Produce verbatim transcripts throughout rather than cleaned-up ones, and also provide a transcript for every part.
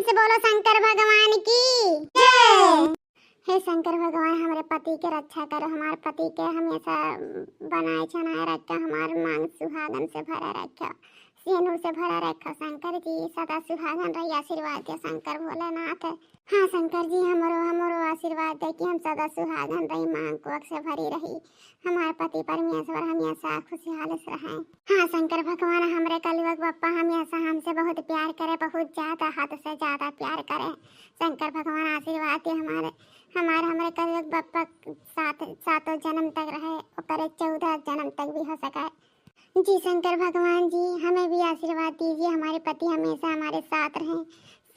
से बोलो शंकर भगवान की जय। हे शंकर भगवान, हमरे पति के रक्षा करो, हमारे पति के हमेशा बनाए छनाए रखो, हमार मांग सुहागन से भरा रखो, सेनुर से भरा रखो शंकर जी, सदा सुहागन रही, आशीर्वाद दे शंकर भोलेनाथ। हाँ शंकर जी, हमरो हमरो आशीर्वाद दे कि हम सदा सुहागन रही, मांग कोख से भरी रही, हमार पति परमेश्वर हमेशा खुशहाल से रहे। हाँ शंकर भगवान, हमरे कलयुग बप्पा हमेशा हमसे बहुत प्यार करे, बहुत ज्यादा, हद से ज्यादा प्यार करे। शंकर भगवान आशीर्वाद दे हमारे, हमार हमरे कलयुग बप्पा सात, सातों जन्म तक रहे, ओकरे चौदह जन्म तक भी हो सके। जी शंकर भगवान जी, हमें भी आशीर्वाद दीजिए, हमारे पति हमेशा हमारे साथ रहें,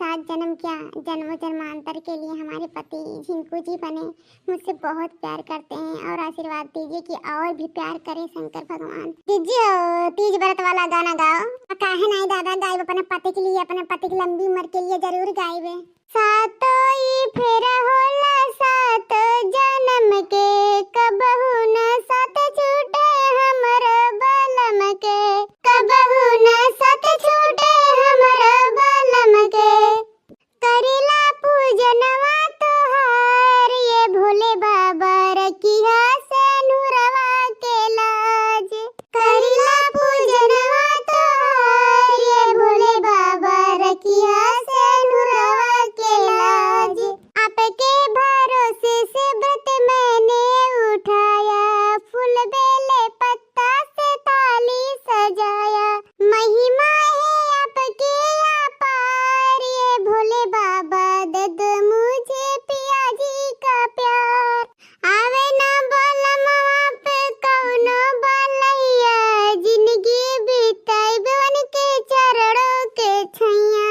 सात जन्म क्या, जन्मों जन्मांतर के लिए हमारे पति झिंकू जी बने, मुझसे बहुत प्यार करते हैं और आशीर्वाद दीजिए कि और भी प्यार करें शंकर भगवान। दीजिए ओ, तीज व्रत वाला गाना गाओ। काहे नहीं दादा, गाइब अपने पति के लिए, अपने पति की लंबी उम्र के लिए जरूर गाइबे। सातो ई फेरा होला सात जन्म के, कबहू न साथ छूटे हमर बलम के, कबहू न साथ छूटे हमर बलम के। करिला पूजनवा तोहार ये भोले बाबा, रखिया सेनुरवा के लाज। करिला पूजनवा तोहार ये भोले बाबा, रखिया सेनुरवा के लाज। आपके भरोसे से व्रत मैंने उठाया, फूल बेले पत्ता से थाली सजाया। महिमा है आपकी अपार ये भोले बाबा, दे दो मुझे पिया जी का प्यार। आवे ना बलमवा पे कौनो बलैया, जिंदगी बिताइब उनके चरणों के छैया।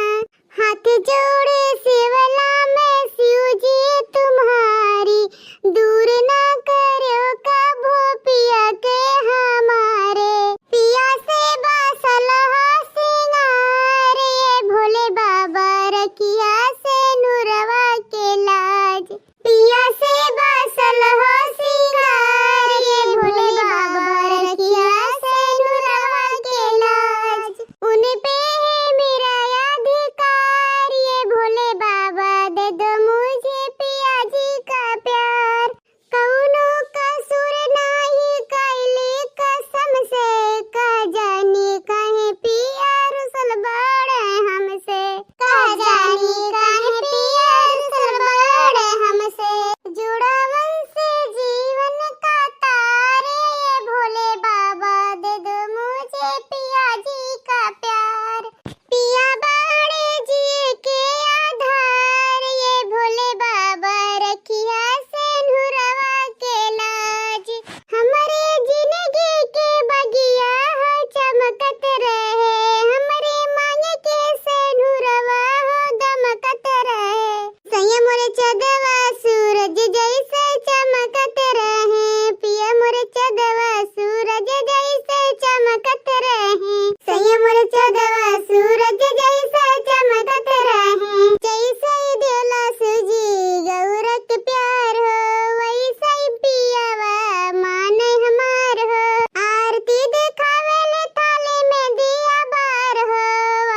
हाथ जोड़े सेवला में शिव जी तुम्हारी, दूर ना करो कभो पिया के हमारे। पिया से बासल हो सिंगार ये भोले बाबा, रखिया सेनुरवा के लाज। पिया से बासल हो सिंगार ये भोले बाबा, रखिया सेनुरवा के लाज। उन पे है मेरा अधिकार ये भोले बाबा, दे दो मुझे पिया जी का प्यार। कौनो कसूर नाही कैली कसम से, का जानी काहे पिया रुसल बाड़े हमसे, का जानी काहे पिया रुसल बाड़े हमसे। जुड़ावन से जीवन का तारे ये भोले बाबा, दे दो मुझे पिया जी का प्यार। पिया बाड़े जिए के आधार ये भोले बाबा, रखिया सेनुरवा के लाज। हमरे जिंदगी के बगिया हो चमकत रहे, हमरे मांग के सेनुरवा हो दमकत रहे। सैया मोरे चंदवा सूरज जैसे चमकत रहे, पिया मोरे चंदवा सूरज जैसे चमकत रहे। सैया मोरे चंदवा सूरज जैसे चमकत रहे। जैसे देवला सूजी गौर के प्यार हो, वैसे ही पियावा माने हमार हो। आरती देखावे ले थाली में दिया बार हो,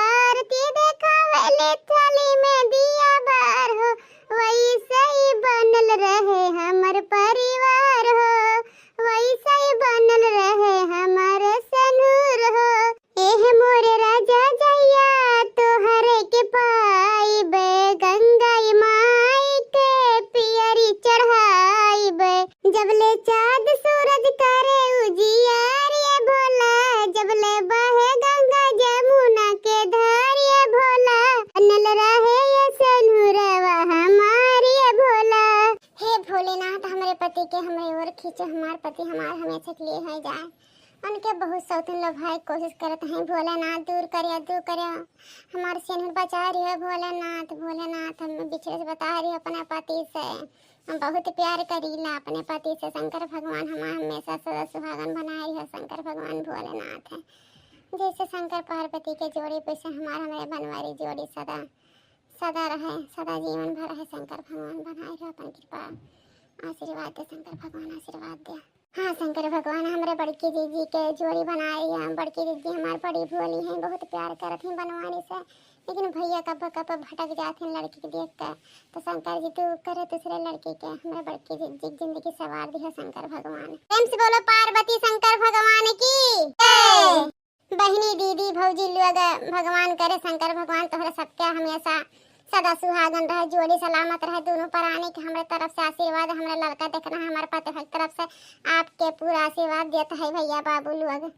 आरती देखावे ले थाली में दिया बार हो। वैसे ही बनल रहे हमर परिवार हो, वैसे ही बनल रहे हमर सेनुर हो। एह मोरे राजा जइया तोहरे के पाइबे, गंगा माई के पियरी चढ़ाइबे। जब ले चाँद सूरज करे उजियार ये भोला, जब ले बहे गंगा जमुना के धार ये भोला, बनल रहे ये सेनुरवा हमार ये भोला। हे भोलेनाथ, हमरे पति के हमरे ओर खींचो, हमार पति हमार हमेशा के लिए हो जाए। उनके बहुत सौतन लोभाए कोशिश करत हैं, भोलेनाथ दूर करिया, दूर करिया, हमार सेनुर बचा रही हो भोलेनाथ। भोलेनाथ, हम बिछड़े से बता रही अपने पति से, हम बहुत प्यार करीला अपने पति से। शंकर भगवान हमार हमेशा सदा सुहागन बनाए रहो शंकर भगवान भोलेनाथ है। जैसे शंकर पार्वती के जोड़ी वैसे हमार हमरे बनवारी जोड़ी सदा, सदा रहे, सदा जीवन भर रहे। शंकर भगवान बनाए रहो अपन कृपा, आशीर्वाद दे शंकर भगवान, आशीर्वाद दे। हाँ शंकर भगवान, हमरे बड़की दीदी के जोड़ी बनाए रहो। बड़की दीदी हमार बड़ी भोली हैं, बहुत प्यार करत हैं बनवारी से। लेकिन भैया कब कब भटक जात हैं लड़की के देख के। तो शंकर जी, तू करे दूसरे लड़की के, हमरे बड़की जी, जी जिंदगी सवार दिया शंकर भगवान। प्रेम से बोलो पार्वती शंकर भगवान की जय। बहिनी, दीदी, भौजी लोग, भगवान करे शंकर भगवान तोहरे सबके हमेशा सदा सुहागन रहे, जोड़ी सलामत रहे दोनों परानी के। हमरे तरफ से आशीर्वाद, हमरे लड़का देखना है, हमारे पति के तरफ से आपके पूरा आशीर्वाद देत है भैया बाबू लोग।